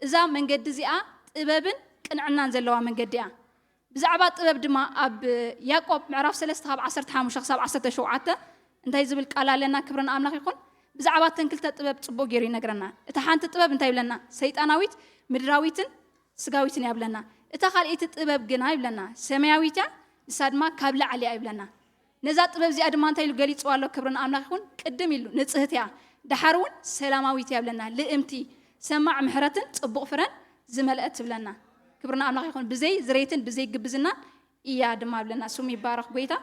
እዛ መንገዲ እዚኣ ጥበብን ቅንዕናን ዘለዋ መንገዲ እያ። ብዛዕባ ጥበብ ድማ ኣብ ያዕቆብ ምዕራፍ ሰለስተ ካብ ዓሰርተ ሓሙሽተ ክሳብ ዓሰርተ ሸውዓተ እንታይ ዝብል ቃል ኣለና? ክብርን ኣምላኽ ይኹን። ብዛዕባ እተን ክልተ ጥበብ ጽቡቕ ገይሩ ይነግረና። እታ ሓንቲ ጥበብ እንታይ ይብለና? ሰይጣናዊት፣ ምድራዊትን ስጋዊትን እያ ይብለና። እታ ካልኣይቲ ጥበብ ግና ይብለና፣ ሰማያዊት እያ፣ ንሳ ድማ ካብ ላዕሊ እያ ይብለና። ነዛ ጥበብ እዚኣ ድማ እንታይ ኢሉ ገሊጽዋ ኣሎ? ክብርን ኣምላኽ ይኹን። ቅድም ኢሉ ንጽህቲ እያ፣ ደሓር እውን ሰላማዊት እያ ይብለና። ልእምቲ፣ ሰማዕ ምሕረትን ጽቡቕ ፍረን ዝመልአት ትብለና። ክብርን ኣምላኽ ይኹን። ብዘይ ዝሬትን ብዘይ ግብዝናን እያ ድማ ይብለና። ስሙ ይባረኽ ጎይታ።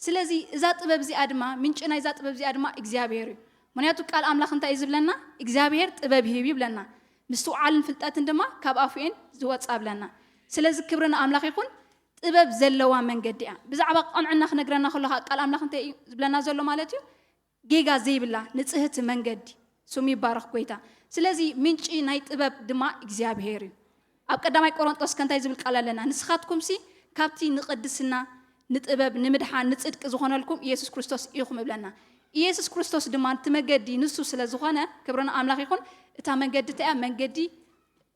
ስለዚ እዛ ጥበብ እዚኣ ድማ፣ ምንጪ ናይዛ ጥበብ እዚኣ ድማ እግዚኣብሔር እዩ። ምኽንያቱ ቃል ኣምላኽ እንታይ እዩ ዝብለና? እግዚኣብሔር ጥበብ ይህብ ይብለና። ምስትውዓልን ፍልጠትን ድማ ካብ ኣፉ እየን ዝወጻ ብለና። ስለዚ ክብሪ ንኣምላኽ ይኹን። ጥበብ ዘለዋ መንገዲ እያ። ብዛዕባ ቅንዕና ክነግረና ከሎ ኸኣ ቃል ኣምላኽ እንታይ እዩ ዝብለና ዘሎ ማለት እዩ? ጌጋ ዘይብላ ንጽህቲ መንገዲ። ስሙ ይባረኽ ጎይታ። ስለዚ ምንጪ ናይ ጥበብ ድማ እግዚኣብሔር እዩ። ኣብ ቀዳማይ ቆሮንጦስ ከ እንታይ ዝብል ቃል ኣለና? ንስኻትኩምሲ ካብቲ ንቕድስና፣ ንጥበብ፣ ንምድሓን፣ ንጽድቂ ዝኾነልኩም ኢየሱስ ክርስቶስ ኢኹም እብለና። ኢየሱስ ክርስቶስ ድማ እቲ መገዲ ንሱ ስለ ዝኾነ፣ ክብሪ ንኣምላኽ ይኹን። እታ መንገዲ እንታይ እያ? መንገዲ፣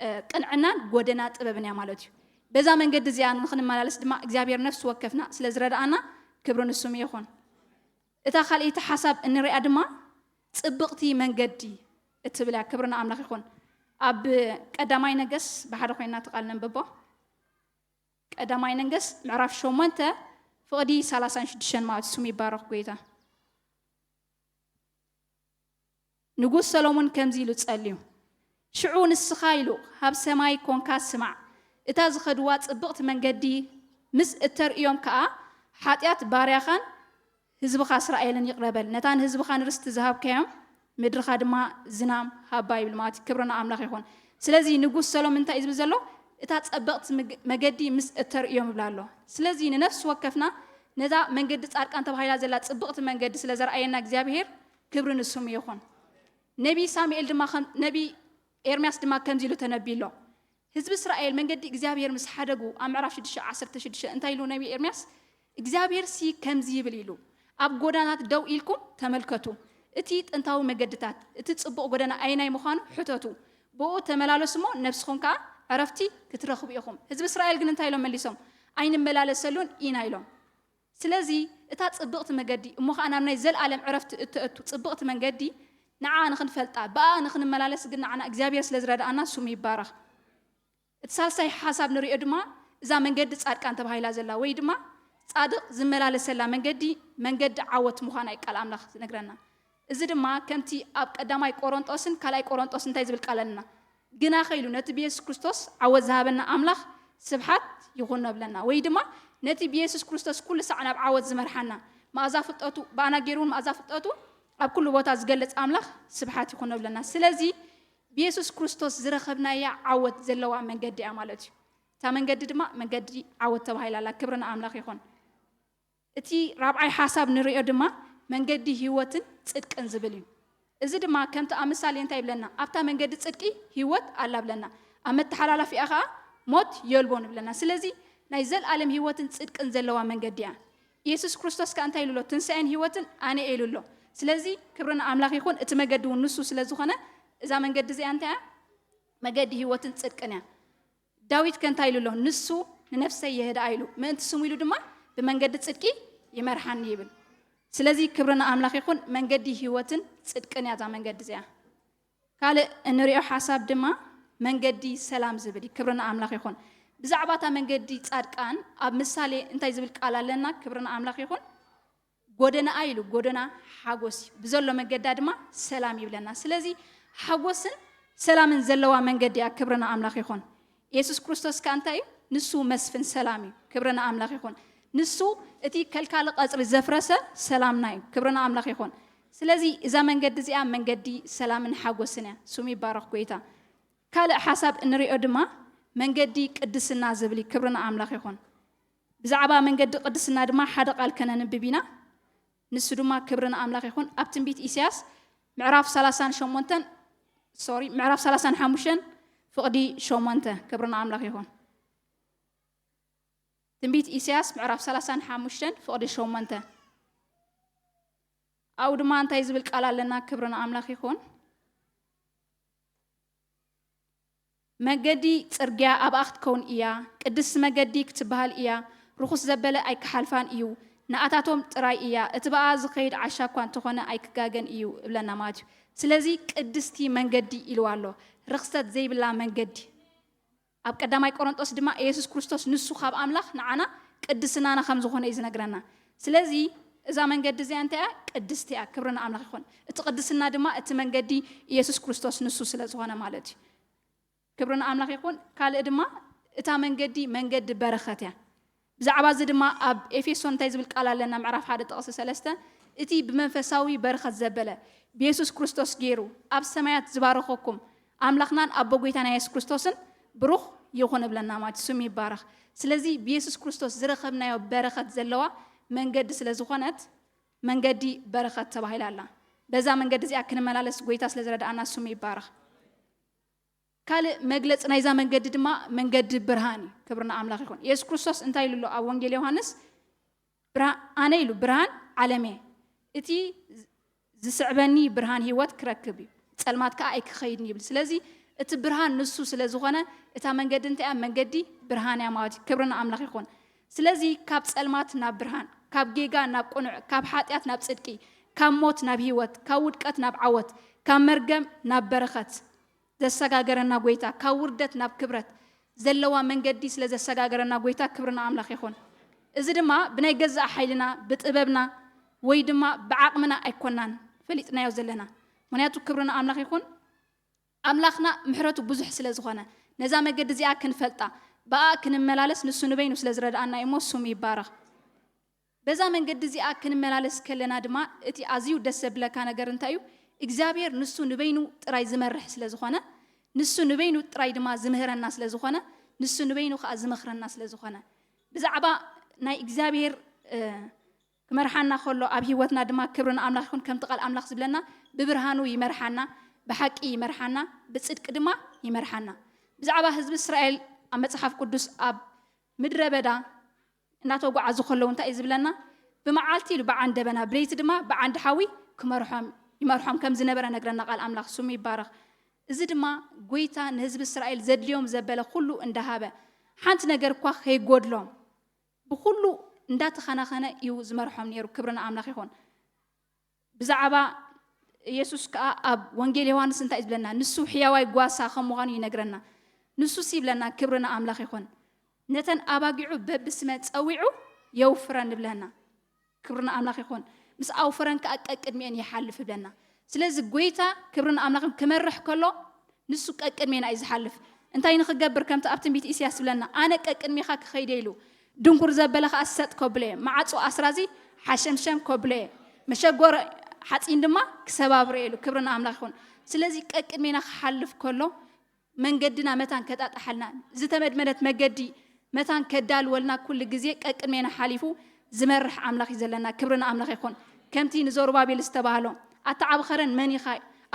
እ፣ ቅንዕናን ጎደና ጥበብን እያ ማለት እዩ። በዛ መንገዲ እዚኣ ንኽንመላለስ ድማ እግዚኣብሔር ነፍሲ ወከፍና ስለ ዝረድኣና ክብሪ ንስሙ ይኹን። እታ ካልኣይቲ ሓሳብ እንሪኣ ድማ ጽብቕቲ መንገዲ እትብል እያ። ክብሪ ንኣምላኽ ይኹን። ኣብ ቀዳማይ ነገስ ብሓደ ኮይና እቲ ቃል ነንብቦ። ቀዳማይ ነገስ ምዕራፍ ሸሞንተ ፍቕዲ ሰላሳን ሽዱሽተን ማለት ስሙ ይባረኽ ጎይታ። ንጉስ ሰሎሞን ከምዚ ኢሉ ጸልዩ፣ ሽዑ ንስኻ ኢሉ፣ ካብ ሰማይ ኮንካ ስማዕ፣ እታ ዝኸድዋ ጽብቕቲ መንገዲ ምስ እተርእዮም ከኣ፣ ሓጢኣት ባርያኻን ህዝብኻ እስራኤልን ይቕረ በል፣ ነታ ንህዝብኻ ንርስቲ ዝሃብካዮም ምድርኻ ድማ ዝናም ሃባ ይብል ማለት እዩ። ክብሪ ንኣምላኽ ይኹን። ስለዚ ንጉስ ሰሎሞን እንታይ እዩ ዝብል ዘሎ? እታ ጸበቕቲ ምግ-፣ መገዲ ምስ እተርእዮም ይብላ ኣሎ። ስለዚ ንነፍሲ ወከፍና ነዛ መንገዲ ጻድቃን ተባሂላ ዘላ ጽብቕቲ መንገዲ ስለ ዘርኣየና እግዚኣብሔር ክብሪ ንስሙ ይኹን። ነቢ ሳሙኤል ድማ ከም-፣ ነቢ ኤርምያስ ድማ ከምዚ ኢሉ ተነቢዩ ኣሎ። ህዝቢ እስራኤል መንገዲ እግዚኣብሔር ምስ ሓደጉ ኣብ ምዕራፍ ሽዱሽተ ዓሰርተ ሽዱሽተ እንታይ ኢሉ ነቢ ኤርምያስ? እግዚኣብሔር ሲ ከምዚ ይብል ኢሉ፣ ኣብ ጎዳናት ደው ኢልኩም ተመልከቱ፣ እቲ ጥንታዊ መገድታት፣ እቲ ጽቡቕ ጎደና ኣየናይ ምዃኑ ሕተቱ፣ ብኡ ተመላለሱ እሞ ነብስኹም ከኣ ዕረፍቲ ክትረኽቡ ኢኹም። ህዝቢ እስራኤል ግን እንታይ ኢሎም መሊሶም? ኣይንመላለሰሉን ኢና ኢሎም። ስለዚ እታ ጽብቕቲ መገዲ እሞ ኸኣ ናብ ናይ ዘልኣለም ዕረፍቲ እተእቱ ጽብቕቲ መንገዲ ንዓ ንኽንፈልጣ፣ ብኣ ንኽንመላለስ ግን ንዓና እግዚኣብሔር ስለ ዝረድኣና ስሙ ይባረኽ። እቲ ሳልሳይ ሓሳብ ንሪኦ ድማ እዛ መንገዲ ጻድቃን ተባሂላ ዘላ ወይ ድማ ጻድቕ ዝመላለሰላ መንገዲ፣ መንገዲ ዓወት ምዃና እዩ ቃል ኣምላኽ ዝነግረና። እዚ ድማ ከምቲ ኣብ ቀዳማይ ቆሮንጦስን ካልኣይ ቆሮንጦስ እንታይ ዝብል ቃል ኣለና? ግና ከ ኢሉ ነቲ ብየሱስ ክርስቶስ ዓወት ዝሃበና ኣምላኽ ስብሓት ይኹኖ ብለና። ወይ ድማ ነቲ ብየሱስ ክርስቶስ ኩሉ ሳዕ ናብ ዓወት ዝመርሓና፣ መኣዛ ፍልጠቱ፣ ብኣና ገይሩ እውን መኣዛ ፍልጠቱ ኣብ ኩሉ ቦታ ዝገልጽ ኣምላኽ ስብሓት ይኹኖ ብለና። ስለዚ ብየሱስ ክርስቶስ ዝረኸብናያ ዓወት ዘለዋ መንገዲ እያ ማለት እዩ። እታ መንገዲ ድማ መንገዲ ዓወት ተባሂላ ኣላ። ክብሪ ንኣምላኽ ይኹን። እቲ ራብዓይ ሓሳብ ንሪኦ ድማ መንገዲ ህይወትን ጽድቅን ዝብል እዩ። እዚ ድማ ከምቲ ኣብ ምሳሌ እንታይ ይብለና? ኣብታ መንገዲ ጽድቂ ህይወት ኣላ ብለና፣ ኣብ መተሓላላፊኣ ኸኣ ሞት የልቦን ብለና። ስለዚ ናይ ዘልኣለም ህይወትን ጽድቅን ዘለዋ መንገዲ እያ። ኢየሱስ ክርስቶስ ከኣ እንታይ ኢሉ ኣሎ? ትንሳኤን ህይወትን ኣነ እየ ኢሉ ኣሎ። ስለዚ ክብሪ ንኣምላኽ ይኹን። እቲ መገዲ እውን ንሱ ስለ ዝኾነ እዛ መንገዲ እዚኣ እንታይ እያ? መገዲ ህይወትን ጽድቅን እያ። ዳዊት ከ እንታይ ኢሉ ኣሎ? ንሱ ንነፍሰይ የህድኣ ኢሉ፣ ምእንቲ ስሙ ኢሉ ድማ ብመንገዲ ጽድቂ ይመርሓኒ ይብል። ስለዚ ክብሪ ንኣምላኽ ይኹን። መንገዲ ህይወትን ጽድቅን እያ እዛ መንገዲ እዚኣ። ካልእ እንሪኦ ሓሳብ ድማ መንገዲ ሰላም ዝብል እዩ። ክብሪ ንኣምላኽ ይኹን። ብዛዕባ እታ መንገዲ ጻድቃን ኣብ ምሳሌ እንታይ ዝብል ቃል ኣለና? ክብሪ ንኣምላኽ ይኹን። ጎደናኣ ኢሉ፣ ጎደና ሓጎስ እዩ። ብዘሎ መገዳ ድማ ሰላም ይብለና። ስለዚ ሓጎስን ሰላምን ዘለዋ መንገዲ እያ። ክብሪ ንኣምላኽ ይኹን። የሱስ ክርስቶስ ከኣ እንታይ እዩ? ንሱ መስፍን ሰላም እዩ። ክብሪ ንኣምላኽ ይኹን። ንሱ እቲ ከልካሊ ቀጽሪ ዘፍረሰ ሰላምና እዩ። ክብሪ ንኣምላኽ ይኹን። ስለዚ እዛ መንገዲ እዚኣ መንገዲ ሰላምን ሓጎስን እያ። ስሙ ይባረኽ ጎይታ። ካልእ ሓሳብ እንሪኦ ድማ መንገዲ ቅድስና ዝብል እዩ። ክብሪ ንኣምላኽ ይኹን። ብዛዕባ መንገዲ ቅድስና ድማ ሓደ ቃል ከነንብብ ኢና። ንሱ ድማ ክብሪ ንኣምላኽ ይኹን። ኣብ ትንቢት ኢሳያስ ምዕራፍ ሰላሳን ሸሞንተን፣ ሶሪ፣ ምዕራፍ ሰላሳን ሓሙሽተን ፍቕዲ ሸሞንተ። ክብሪ ንኣምላኽ ይኹን። ትንቢት ኢሳያስ ምዕራፍ ሰላሳን ሓሙሽተን ፍቕዲ ሸሞንተ። ኣብኡ ድማ እንታይ ዝብል ቃል ኣለና? ክብሪ ንኣምላኽ ይኹን። መገዲ ጽርግያ ኣብኣ ክትከውን እያ፣ ቅድስቲ መገዲ ክትበሃል እያ፣ ርኹስ ዘበለ ኣይክሓልፋን እዩ፣ ንኣታቶም ጥራይ እያ፣ እቲ ብኣ ዝኸይድ ዓሻ እኳ እንተኾነ ኣይክጋገን እዩ እብለና ማለት እዩ። ስለዚ ቅድስቲ መንገዲ ኢልዋ ኣሎ፣ ርኽሰት ዘይብላ መንገዲ። ኣብ ቀዳማይ ቆሮንጦስ ድማ ኢየሱስ ክርስቶስ ንሱ ካብ ኣምላኽ ንዓና ቅድስናና ከም ዝኾነ እዩ ዝነግረና። ስለዚ እዛ መንገዲ እዚኣ እንታይ እያ? ቅድስቲ እያ። ክብሪ ንኣምላኽ ይኹን። እቲ ቅድስና ድማ እቲ መንገዲ ኢየሱስ ክርስቶስ ንሱ ስለ ዝኾነ ማለት እዩ። ክብሪ ንኣምላኽ ይኹን። ካልእ ድማ እታ መንገዲ መንገዲ በረኸት እያ። ብዛዕባ እዚ ድማ ኣብ ኤፌሶን እንታይ ዝብል ቃል ኣለና? ምዕራፍ ሓደ ጥቕሲ ሰለስተ፣ እቲ ብመንፈሳዊ በረኸት ዘበለ ብየሱስ ክርስቶስ ገይሩ ኣብ ሰማያት ዝባረኸኩም ኣምላኽናን ኣቦ ጎይታና የሱስ ክርስቶስን ብሩኽ ይኹን እብለና ማለት እዩ። ስሙ ይባረኽ። ስለዚ ብየሱስ ክርስቶስ ዝረኸብናዮ በረኸት ዘለዋ መንገዲ ስለ ዝኾነት መንገዲ በረኸት ተባሂላ ኣላ። በዛ መንገዲ እዚኣ ክንመላለስ ጎይታ ስለ ዝረድኣና ስሙ ይባረኽ። ካልእ መግለጺ ናይዛ መንገዲ ድማ መንገዲ ብርሃን እዩ። ክብሪ ንኣምላኽ ይኹን። የሱስ ክርስቶስ እንታይ ኢሉ ኣሎ ኣብ ወንጌል ዮሃንስ? ብርሃ-፣ ኣነ ኢሉ ብርሃን ዓለም እየ። እቲ ዝስዕበኒ ብርሃን ህይወት ክረክብ እዩ፣ ጸልማት ከኣ ኣይክኸይድን ይብል። ስለዚ እቲ ብርሃን ንሱ ስለ ዝኾነ እታ መንገዲ እንታይ እያ? መንገዲ ብርሃን እያ ማለት እዩ። ክብሪ ንኣምላኽ ይኹን። ስለዚ ካብ ጸልማት ናብ ብርሃን፣ ካብ ጌጋ ናብ ቅኑዕ፣ ካብ ሓጢኣት ናብ ጽድቂ፣ ካብ ሞት ናብ ህይወት፣ ካብ ውድቀት ናብ ዓወት፣ ካብ መርገም ናብ በረኸት ዘሰጋገረና ጎይታ፣ ካብ ውርደት ናብ ክብረት ዘለዋ መንገዲ ስለ ዘሰጋገረና ጎይታ ክብሪ ንኣምላኽ ይኹን። እዚ ድማ ብናይ ገዛእ ሓይልና፣ ብጥበብና ወይ ድማ ብዓቕምና ኣይኮናን ፈሊጥናዮ ዘለና። ምኽንያቱ ክብሪ ንኣምላኽ ይኹን፣ ኣምላኽና ምሕረቱ ብዙሕ ስለ ዝኾነ ነዛ መገዲ እዚኣ ክንፈልጣ፣ ብኣ ክንመላለስ ንሱ ንበይኑ ስለ ዝረድኣና እዩ እሞ ስሙ ይባረኽ። በዛ መንገዲ እዚኣ ክንመላለስ ከለና ድማ እቲ ኣዝዩ ደስ ዘብለካ ነገር እንታይ እዩ? እግዚኣብሔር ንሱ ንበይኑ ጥራይ ዝመርሕ ስለ ዝኾነ፣ ንሱ ንበይኑ ጥራይ ድማ ዝምህረና ስለ ዝኾነ፣ ንሱ ንበይኑ ከኣ ዝመኽረና ስለ ዝኾነ፣ ብዛዕባ ናይ እግዚኣብሔር፣ እ፣ ክመርሓና ከሎ ኣብ ህይወትና ድማ ክብሪ ንኣምላኽ ይኹን። ከምቲ ቃል ኣምላኽ ዝብለና፣ ብብርሃኑ ይመርሓና፣ ብሓቂ ይመርሓና፣ ብጽድቂ ድማ ይመርሓና። ብዛዕባ ህዝቢ እስራኤል ኣብ መጽሓፍ ቅዱስ ኣብ ምድረ በዳ እናተጓዓዙ ከለዉ እንታይ እዩ ዝብለና? ብመዓልቲ ኢሉ ብዓንዲ ደበና፣ ብለይቲ ድማ ብዓንዲ ሓዊ ክመርሖም፣ ይመርሖም ከም ዝነበረ ነግረና ቃል ኣምላኽ። ስሙ ይባረኽ። እዚ ድማ ጎይታ ንህዝቢ እስራኤል ዘድልዮም ዘበለ ኩሉ እንዳሃበ፣ ሓንቲ ነገር እኳ ከይጎድሎም ብኩሉ እንዳተኸናኸነ እዩ ዝመርሖም ነይሩ። ክብሪ ንኣምላኽ ይኹን። ብዛዕባ ኢየሱስ ከኣ ኣብ ወንጌል ዮሃንስ እንታይ እዩ ዝብለና? ንሱ ሕያዋይ ጓሳ ከም ምዃኑ ይነግረና። ንሱስ ይብለና፣ ክብሪ ንኣምላኽ ይኹን፣ ነተን ኣባጊዑ በብስመ ጸዊዑ የውፍረን ይብለና። ክብሪ ንኣምላኽ ይኹን። ምስ ኣውፈረን ከኣ ቀቅድሚኤን ይሓልፍ ይብለና። ስለዚ ጎይታ ክብሪ ንኣምላኽ ይኹን ክመርሕ ከሎ ንሱ ቀቅድሜና እዩ ዝሓልፍ። እንታይ ንኽገብር? ከምቲ ኣብ ትንቢት ኢሳያስ ዝብለና፣ ኣነ ቀቅድሜኻ ክኸይደ ኢሉ፣ ድንጉር ዘበለ ኸኣ ሰጥ ከብሎ እየ፣ መዓጹ ኣስራዚ ሓሸምሸም ከብሎ እየ፣ መሸጎሪ ሓጺን ድማ ክሰባብሮ እየ ኢሉ። ክብሪ ንኣምላኽ ይኹን። ስለዚ ቀቅድሜና ክሓልፍ ከሎ መንገድና መታን ከጣጥሓልና፣ ዝተመድመደት መገዲ መታን ከዳልወልና፣ ኩሉ ግዜ ቀቅድሜና ሓሊፉ ዝመርሕ ኣምላኽ እዩ ዘለና። ክብሪ ንኣምላኽ ይኹን። ከምቲ ንዘሩባቤል ዝተባህሎ፣ ኣታ ዓቢ ኸረን መን ኢኻ?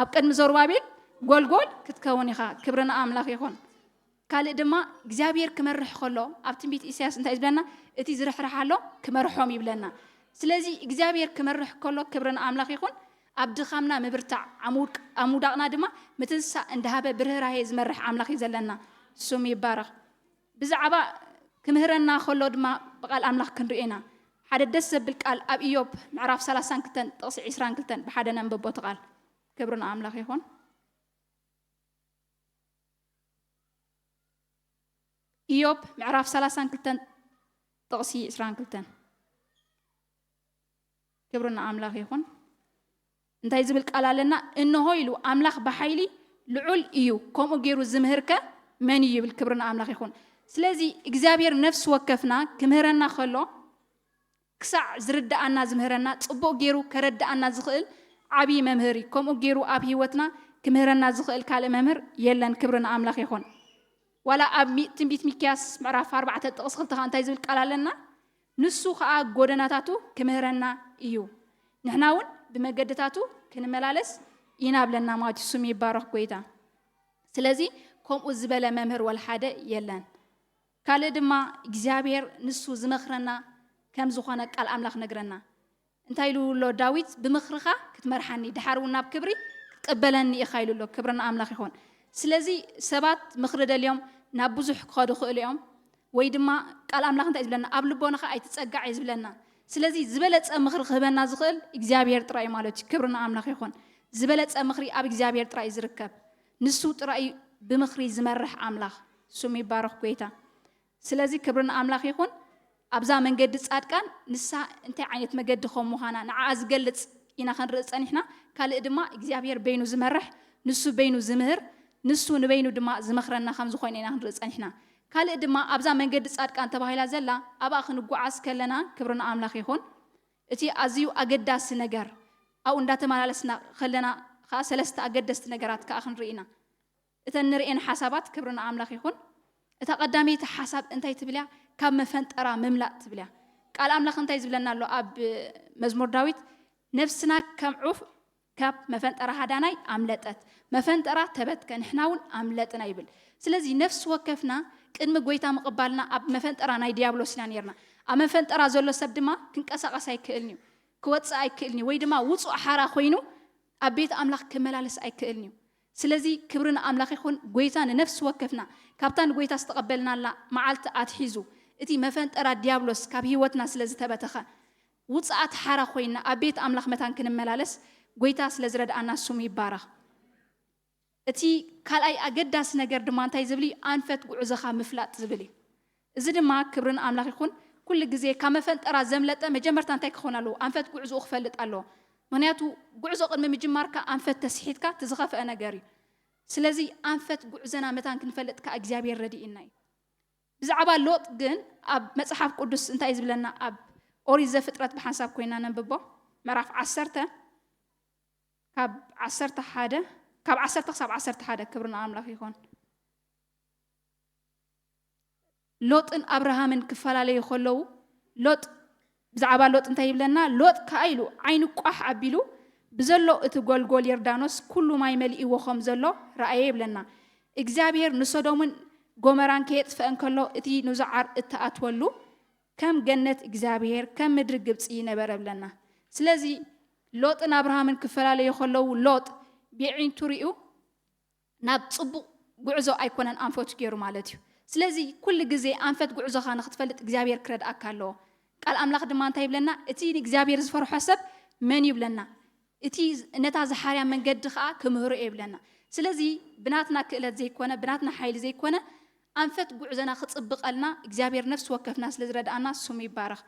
ኣብ ቅድሚ ዘሩባቤል ጎልጎል ክትከውን ኢኻ። ክብሪ ንኣምላኽ ይኹን። ካልእ ድማ እግዚኣብሔር ክመርሕ ከሎ ኣብ ትንቢት ኢሳያስ እንታይ እዩ ዝብለና? እቲ ዝርሕርሕ ኣሎ ክመርሖም ይብለና። ስለዚ እግዚኣብሔር ክመርሕ ከሎ ክብሪ ንኣምላኽ ይኹን። ኣብ ድኻምና ምብርታዕ፣ ኣብ ምውድቅ-፣ ኣብ ምውዳቕና ድማ ምትንሳእ እንዳሃበ ብርህራሄ ዝመርሕ ኣምላኽ እዩ ዘለና። ስሙ ይባረኽ። ብዛዕባ ክምህረና ከሎ ድማ ብቓል ኣምላኽ ክንርኢ ኢና። ሓደ ደስ ዘብል ቃል ኣብ ኢዮብ ምዕራፍ ሰላሳን ክልተን ጥቕሲ ዒስራን ክልተን ብሓደ ነንብቦ እቲ ቃል። ክብሪ ንኣምላኽ ይኹን። ኢዮብ ምዕራፍ ሰላሳን ክልተን ጥቕሲ ዒስራን ክልተን። ክብሪ ንኣምላኽ ይኹን። እንታይ ዝብል ቃል ኣለና? እንሆ ኢሉ፣ ኣምላኽ ብሓይሊ ልዑል እዩ፣ ከምኡ ገይሩ ዝምህርከ መን እዩ? ይብል። ክብሪ ንኣምላኽ ይኹን። ስለዚ እግዚኣብሔር ነፍሲ ወከፍና ክምህረና ከሎ ክሳዕ ዝርድኣና ዝምህረና፣ ጽቡቕ ገይሩ ከረድኣና ዝኽእል ዓብዪ መምህር እዩ። ከምኡ ገይሩ ኣብ ህይወትና ክምህረና ዝኽእል ካልእ መምህር የለን። ክብሪ ንኣምላኽ ይኹን። ዋላ ኣብ ሚ-፣ ትንቢት ሚክያስ ምዕራፍ ኣርባዕተ ጥቕሲ ክልተ ኸኣ እንታይ ዝብል ቃል ኣለና? ንሱ ኸኣ ጎደናታቱ ክምህረና እዩ፣ ንሕና እውን ብመገድታቱ ክንመላለስ ኢና ብለና ማለት እዩ። ስሙ ይባረኽ ጎይታ። ስለዚ ከምኡ ዝበለ መምህር ወላ ሓደ የለን። ካልእ ድማ እግዚኣብሔር ንሱ ዝመኽረና ከም ዝኾነ ቃል ኣምላኽ ነግረና። እንታይ ኢሉ ኣሎ ዳዊት? "ብምኽርኻ ክትመርሓኒ፣ ደሓር እውን ናብ ክብሪ ክትቅበለኒ ኢኻ" ኢሉ ኣሎ። ክብሪ ንኣምላኽ ይኹን። ስለዚ ሰባት ምኽሪ ደልዮም ናብ ብዙሕ ክኸዱ ክእሉ እዮም። ወይ ድማ ቃል ኣምላኽ እንታይ እዩ ዝብለና? ኣብ ልቦናኻ ኣይትጸጋዕ እዩ ዝብለና። ስለዚ ዝበለጸ ምኽሪ ክህበና ዝኽእል እግዚኣብሔር ጥራይ እዩ ማለት እዩ። ክብሪ ንኣምላኽ ይኹን። ዝበለጸ ምኽሪ ኣብ እግዚኣብሔር ጥራይ እዩ ዝርከብ። ንሱ ጥራይ እዩ ብምኽሪ ዝመርሕ ኣምላኽ። ስሙ ይባረኽ ጎይታ። ስለዚ ክብሪ ንኣምላኽ ይኹን። ኣብዛ መንገዲ ጻድቃን ንሳ እንታይ ዓይነት መገዲ ከም ምዃና ንዓኣ ዝገልጽ ኢና ክንርኢ ጸኒሕና። ካልእ ድማ እግዚኣብሔር በይኑ ዝመርሕ፣ ንሱ በይኑ ዝምህር፣ ንሱ ንበይኑ ድማ ዝመኽረና ከም ዝኾነ ኢና ክንርኢ ጸኒሕና። ካልእ ድማ ኣብዛ መንገዲ ጻድቃን ተባሂላ ዘላ ኣብኣ ክንጓዓዝ ከለና ክብሪ ንኣምላኽ ይኹን። እቲ ኣዝዩ ኣገዳሲ ነገር ኣብኡ እንዳተመላለስና ከለና ከኣ ሰለስተ ኣገደስቲ ነገራት ከኣ ክንርኢ ኢና። እተን ንርእየን ሓሳባት ክብሪ ንኣምላኽ ይኹን። እታ ቀዳመይቲ ሓሳብ እንታይ ትብል እያ? ካብ መፈንጠራ ምምላጥ ትብል እያ። ቃል ኣምላኽ እንታይ ዝብለና ኣሎ? ኣብ መዝሙር ዳዊት ነፍስና ከም ዑፍ ካብ መፈንጠራ ሃዳናይ ኣምለጠት፣ መፈንጠራ ተበትከ፣ ንሕና እውን ኣምለጥና ይብል። ስለዚ ነፍሲ ወከፍና ቅድሚ ጎይታ ምቕባልና ኣብ መፈንጠራ ናይ ዲያብሎስ ኢና ነርና። ኣብ መፈንጠራ ዘሎ ሰብ ድማ ክንቀሳቐስ ኣይክእልን እዩ፣ ክወፅእ ኣይክእልን እዩ፣ ወይ ድማ ውፁእ ሓራ ኮይኑ ኣብ ቤት ኣምላኽ ክመላለስ ኣይክእልን እዩ። ስለዚ ክብሪ ንኣምላኽ ይኹን። ጎይታ ንነፍሲ ወከፍና ካብታ ንጎይታ ዝተቐበልናላ መዓልቲ ኣትሒዙ እቲ መፈንጠራ ዲያብሎስ ካብ ህይወትና ስለ ዝተበተኸ ውፅኣት ሓራ ኮይንና ኣብ ቤት ኣምላኽ መታን ክንመላለስ ጎይታ ስለ ዝረድኣና ስሙ ይባረኽ። እቲ ካልኣይ ኣገዳሲ ነገር ድማ እንታይ ዝብል እዩ? ኣንፈት ጉዕዞኻ ምፍላጥ ዝብል እዩ። እዚ ድማ ክብሪ ንኣምላኽ ይኹን። ኩሉ ግዜ ካብ መፈንጠራ ዘምለጠ መጀመርታ እንታይ ክኸውን ኣለዎ? ኣንፈት ጉዕዞኡ ክፈልጥ ኣለዎ። ምኽንያቱ ጉዕዞ ቅድሚ ምጅማርካ ኣንፈት ተስሒትካ እቲ ዝኸፍአ ነገር እዩ። ስለዚ ኣንፈት ጉዕዘና መታን ክንፈልጥ ከኣ እግዚኣብሔር ረድኢና እዩ። ብዛዕባ ሎጥ ግን ኣብ መጽሓፍ ቅዱስ እንታይ እዩ ዝብለና? ኣብ ኦሪት ዘፍጥረት ብሓንሳብ ኮይና ነንብቦ። ምዕራፍ ዓሰርተ ካብ ዓሰርተ ሓደ፣ ካብ ዓሰርተ ክሳብ ዓሰርተ ሓደ ክብሪ ንኣምላኽ ይኹን። ሎጥን ኣብርሃምን ክፈላለዩ ከለዉ ሎጥ፣ ብዛዕባ ሎጥ እንታይ ይብለና? ሎጥ ከኣ ኢሉ ዓይኑ ቋሕ ኣቢሉ ብዘሎ እቲ ጎልጎል ዮርዳኖስ ኩሉ ማይ መሊእዎ ከም ዘሎ ረኣየ ይብለና። እግዚኣብሔር ንሶዶምን ጎመራን ከየጥፍአን ከሎ እቲ ንዙዓር እተኣትወሉ ከም ገነት እግዚኣብሔር ከም ምድሪ ግብፂ ነበረ ብለና። ስለዚ ሎጥን ኣብርሃምን ክፈላለዩ ከለዉ ሎጥ ብዒንቱ ሪኡ ናብ ጽቡቕ ጉዕዞ ኣይኮነን ኣንፈቱ ገይሩ ማለት እዩ። ስለዚ ኩሉ ግዜ ኣንፈት ጉዕዞኻ ንክትፈልጥ እግዚኣብሔር ክረድኣካ ኣለዎ። ቃል ኣምላኽ ድማ እንታይ ይብለና? እቲ ንእግዚኣብሔር ዝፈርሖ ሰብ መን እዩ ብለና? እቲ ነታ ዝሓርያ መንገዲ ኸኣ ክምህሮ እየ ብለና። ስለዚ ብናትና ክእለት ዘይኮነ፣ ብናትና ሓይሊ ዘይኮነ፣ ኣንፈት ጉዕዞና ክጽብቐልና እግዚኣብሔር ነፍሲ ወከፍና ስለ ዝረድኣና ስሙ ይባረኽ።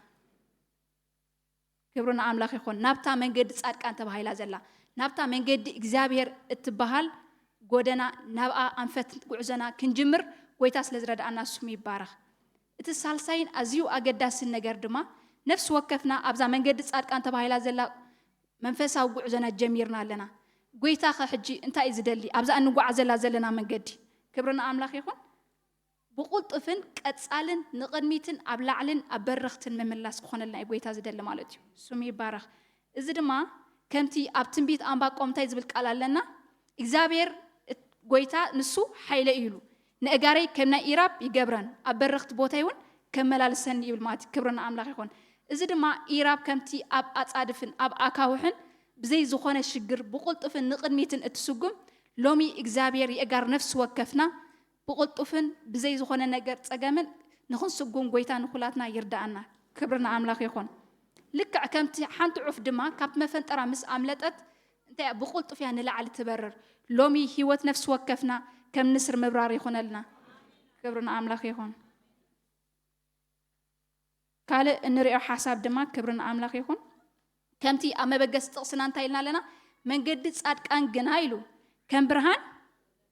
ክብሪ ንኣምላኽ ይኹን። ናብታ መንገዲ ጻድቃን ተባሂላ ዘላ፣ ናብታ መንገዲ እግዚኣብሔር እትበሃል ጎደና፣ ናብኣ ኣንፈት ጉዕዞና ክንጅምር ጎይታ ስለ ዝረድኣና ስሙ ይባረኽ። እቲ ሳልሳይን ኣዝዩ ኣገዳስን ነገር ድማ ነፍሲ ወከፍና ኣብዛ መንገዲ ጻድቃን ተባሂላ ዘላ መንፈሳዊ ጉዕዞና ጀሚርና ኣለና። ጎይታ ኸ ሕጂ እንታይ እዩ ዝደሊ? ኣብዛ እንጓዓዘላ ዘለና መንገዲ ክብሪ ንኣምላኽ ይኹን። ብቕልጡፍን ቀጻልን ንቕድሚትን ኣብ ላዕልን ኣብ በረኽትን ምምላስ ክኾነልና እዩ ጎይታ ዝደሊ ማለት እዩ። ስሙ ይባረኽ። እዚ ድማ ከምቲ ኣብ ትንቢት ኣንባቆም እንታይ ዝብል ቃል ኣለና? እግዚኣብሔር እት-፣ ጎይታ ንሱ ሓይለይ እዩ ኢሉ፣ "ንእጋረይ ከም ናይ ኢራብ ይገብረን፣ ኣብ በረኽቲ ቦታይ እውን ከመላልሰኒ" ይብል ማለት እዩ። ክብሪ ንኣምላኽ ይኹን። እዚ ድማ ኢራብ ከምቲ ኣብ ኣጻድፍን ኣብ ኣካውሕን ብዘይ ዝኾነ ሽግር ብቕልጡፍን ንቕድሚትን እትስጉም፣ ሎሚ እግዚኣብሔር የእጋር ነፍሲ ወከፍና ብቕልጡፍን ብዘይ ዝኾነ ነገር ጸገምን ንኽንስጉም ጎይታ ንኹላትና ይርድኣና። ክብሪ ንኣምላኽ ይኹን። ልክዕ ከምቲ ሓንቲ ዑፍ ድማ ካብ መፈንጠራ ምስ ኣምለጠት እንታይ እያ? ብቕልጡፍ እያ ንላዕሊ ትበርር። ሎሚ ህይወት ነፍሲ ወከፍና ከም ንስር ምብራር ይኹነልና። ክብሪ ንኣምላኽ ይኹን። ካልእ እንሪኦ ሓሳብ ድማ ክብሪ ንኣምላኽ ይኹን። ከምቲ ኣብ መበገሲ ጥቕስና እንታይ ኢልና ኣለና? "መንገዲ ጻድቃን ግና" ኢሉ "ከም ብርሃን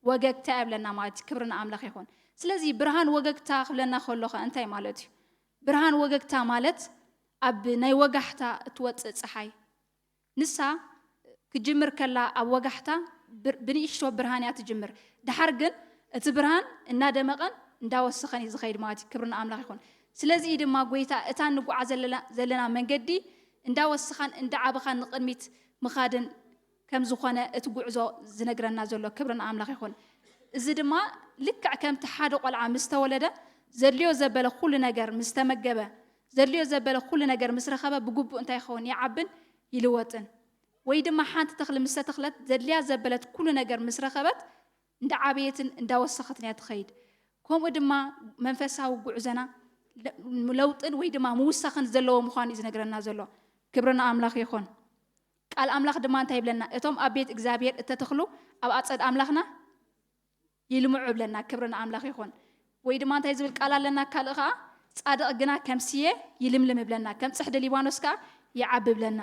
ወገግታ" እያ ብለና ማለት እዩ። ክብሪ ንኣምላኽ ይኹን። ስለዚ ብርሃን ወገግታ ክብለና ከሎ ኸ እንታይ ማለት እዩ? ብርሃን ወገግታ ማለት ኣብ ናይ ወጋሕታ እትወጽእ ጸሓይ፣ ንሳ ክጅምር ከላ ኣብ ወጋሕታ ብር-፣ ብንእሽቶ ብርሃን እያ ትጅምር። ድሓር ግን እቲ ብርሃን እናደመቐን እንዳወሰኸን እዩ ዝኸይድ ማለት እዩ። ክብሪ ንኣምላኽ ይኹን። ስለዚ እዩ ድማ ጎይታ እታ እንጓዓዘ ዘለና፣ ዘለና መንገዲ እንዳወሰኻን እንዳዓበኻን ንቕድሚት ምኻድን ከም ዝኾነ እቲ ጉዕዞ ዝነግረና ዘሎ። ክብሪ ንኣምላኽ ይኹን። እዚ ድማ ልክዕ ከምቲ ሓደ ቆልዓ ምስ ተወለደ ዘድልዮ ዘበለ ኩሉ ነገር ምስ ተመገበ፣ ዘድልዮ ዘበለ ኩሉ ነገር ምስ ረኸበ ብግቡእ እንታይ ይኸውን? ይዓብን ይልወጥን። ወይ ድማ ሓንቲ ተኽሊ ምስ ተተኽለት ዘድልያ ዘበለት ኩሉ ነገር ምስ ረኸበት እንዳዓበየትን እንዳወሰኸትን እያ ትኸይድ። ከምኡ ድማ መንፈሳዊ ጉዕዞና ለ-፣ ለውጥን ወይ ድማ ምውሳኽን ዘለዎ ምዃኑ እዩ ዝነግረና ዘሎ። ክብሪ ንኣምላኽ ይኹን። ቃል ኣምላኽ ድማ እንታይ ይብለና? "እቶም ኣብ ቤት እግዚኣብሔር እተተኽሉ ኣብ ኣጸድ ኣምላኽና ይልምዑ" ይብለና። ክብሪ ንኣምላኽ ይኹን። ወይ ድማ እንታይ ዝብል ቃል ኣለና? ካልእ ኸዓ፣ "ጻድቕ ግና ከም ስየ ይልምልም" ይብለና፣ "ከም ጽሕዲ ሊባኖስ ከኣ ይዓቢ" ይብለና።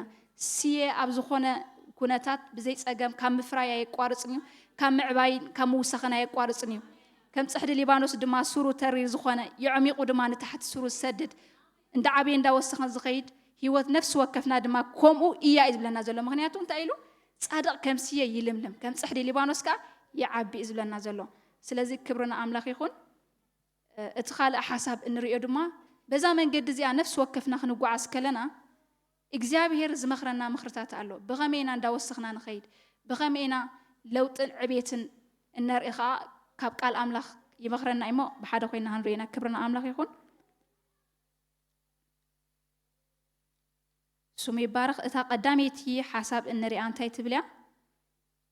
ስየ ኣብ ዝኾነ ኩነታት ብዘይ ጸገም ካብ ምፍራይ ኣየቋርጽን እዩ፣ ካብ ምዕባይን ካብ ምውሳኽን ኣየቋርጽን እዩ። ከም ጽሕዲ ሊባኖስ ድማ ሱሩ ተሪር ዝኾነ፣ የዕሚቑ ድማ ንታሕቲ ሱሩ ዝሰድድ፣ እንዳዓበየ እንዳወሰኸን ዝኸይድ፣ ህይወት ነፍሲ ወከፍና ድማ ከምኡ እያ እዩ ዝብለና ዘሎ። ምኽንያቱ እንታይ ኢሉ? "ጻድቕ ከም ስየ ይልምልም፣ ከም ጽሕዲ ሊባኖስ ከኣ ይዓቢ" እዩ ዝብለና ዘሎ። ስለዚ ክብሪ ንኣምላኽ ይኹን። እ፣ እቲ ካልእ ሓሳብ እንርእዮ ድማ፣ በዛ መንገዲ እዚኣ ነፍሲ ወከፍና ክንጓዓዝ ከለና፣ እግዚኣብሔር ዝመኽረና ምኽርታት ኣሎ። ብኸመይ ኢና እንዳወሰኽና ንኸይድ? ብኸመይ ኢና ለውጥን ዕቤትን እነርኢ ኸኣ፣ ካብ ቃል ኣምላኽ ይመኽረና እሞ፣ ብሓደ ኮይና ክንርእዮ ኢና። ክብሪ ንኣምላኽ ይኹን። ስሙ ይባረኽ። እታ ቀዳመይቲ ሓሳብ እንሪኣ እንታይ ትብል እያ?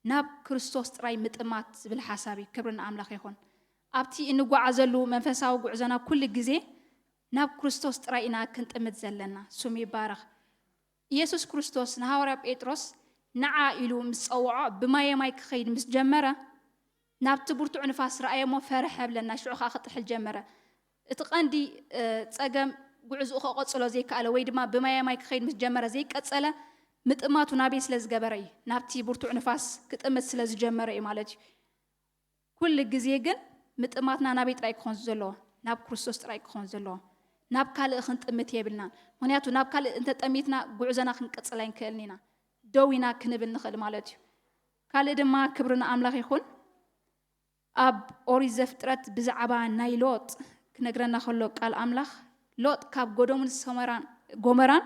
ናብ ክርስቶስ ጥራይ ምጥማት ዝብል ሓሳብ እዩ። ክብሪ ንኣምላኽ ይኹን። ኣብቲ እንጓዓዘሉ መንፈሳዊ ጉዕዞና ኩሉ ግዜ ናብ ክርስቶስ ጥራይ ኢና ክንጥምት ዘለና። ስሙ ይባረኽ። ኢየሱስ ክርስቶስ ንሃዋርያ ጴጥሮስ ንዓ ኢሉ ምስ ጸውዖ፣ ብማየ ማይ ክኸይድ ምስ ጀመረ፣ ናብቲ ብርቱዕ ንፋስ ረኣየ እሞ ፈርሐ ብለና፣ ሽዑ ኸኣ ክጥሕል ጀመረ። እቲ ቀንዲ፣ እ፣ ጸገም ጉዕዝኡ ከቐጽሎ ዘይከኣለ ወይ ድማ ብማየ ማይ ክኸይድ ምስ ጀመረ ዘይቀጸለ ምጥማቱ ናበይ ስለ ዝገበረ እዩ? ናብቲ ብርቱዕ ንፋስ ክጥምት ስለ ዝጀመረ እዩ ማለት እዩ። ኩሉ ግዜ ግን ምጥማትና ናበይ ጥራይ ክኾን ዘለዎ? ናብ ክርስቶስ ጥራይ ክኾን ዘለዎ። ናብ ካልእ ክንጥምት የብልናን። ምኽንያቱ ናብ ካልእ እንተጠሚትና ጉዕዞና ክንቅጽል ኣይንክእልን ኢና። ደው ኢና ክንብል ንኽእል ማለት እዩ። ካልእ ድማ ክብሪ ንኣምላኽ ይኹን። ኣብ ኦሪት ዘፍጥረት ብዛዕባ ናይ ሎጥ ክነግረና ከሎ ቃል ኣምላኽ፣ ሎጥ ካብ ጎዶምን ሰመራን፣ ጎመራን